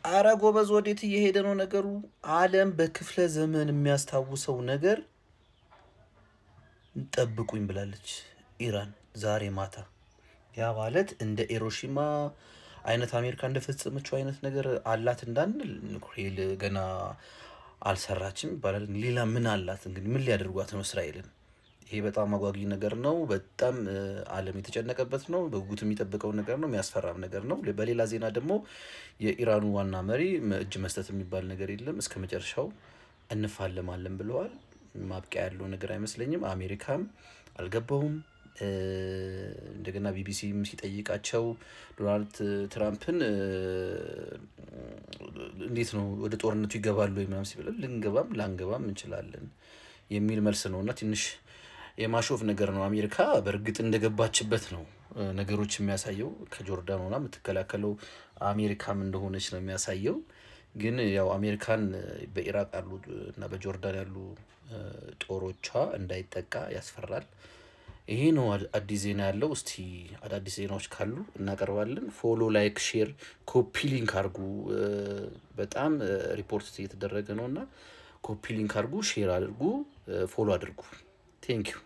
አረ ጎበዝ፣ ወዴት እየሄደ ነው ነገሩ? ዓለም በክፍለ ዘመን የሚያስታውሰው ነገር ጠብቁኝ ብላለች ኢራን ዛሬ ማታ። ያ ማለት እንደ ሂሮሺማ አይነት፣ አሜሪካ እንደፈጸመችው አይነት ነገር አላት እንዳንል ኑክሌር ገና አልሰራችም ይባላል። ሌላ ምን አላት እንግዲህ? ምን ሊያደርጓት ነው እስራኤልን? ይሄ በጣም አጓጊ ነገር ነው። በጣም ዓለም የተጨነቀበት ነው። በጉጉት የሚጠብቀው ነገር ነው። የሚያስፈራም ነገር ነው። በሌላ ዜና ደግሞ የኢራኑ ዋና መሪ እጅ መስጠት የሚባል ነገር የለም፣ እስከ መጨረሻው እንፋለማለን ብለዋል። ማብቂያ ያለው ነገር አይመስለኝም። አሜሪካም አልገባውም። እንደገና ቢቢሲም ሲጠይቃቸው ዶናልድ ትራምፕን እንዴት ነው፣ ወደ ጦርነቱ ይገባሉ ወይ ምናምን ሲባል ልንገባም ላንገባም እንችላለን የሚል መልስ ነው እና ትንሽ የማሾፍ ነገር ነው። አሜሪካ በእርግጥ እንደገባችበት ነው ነገሮች የሚያሳየው። ከጆርዳን ሆና የምትከላከለው አሜሪካም እንደሆነች ነው የሚያሳየው። ግን ያው አሜሪካን በኢራቅ ያሉ እና በጆርዳን ያሉ ጦሮቿ እንዳይጠቃ ያስፈራል። ይሄ ነው አዲስ ዜና ያለው። እስቲ አዳዲስ ዜናዎች ካሉ እናቀርባለን። Follow፣ like፣ share፣ copy link አድርጉ። በጣም ሪፖርት እየተደረገ ነው እና copy link አድርጉ፣ share አድርጉ፣ follow አድርጉ። Thank you.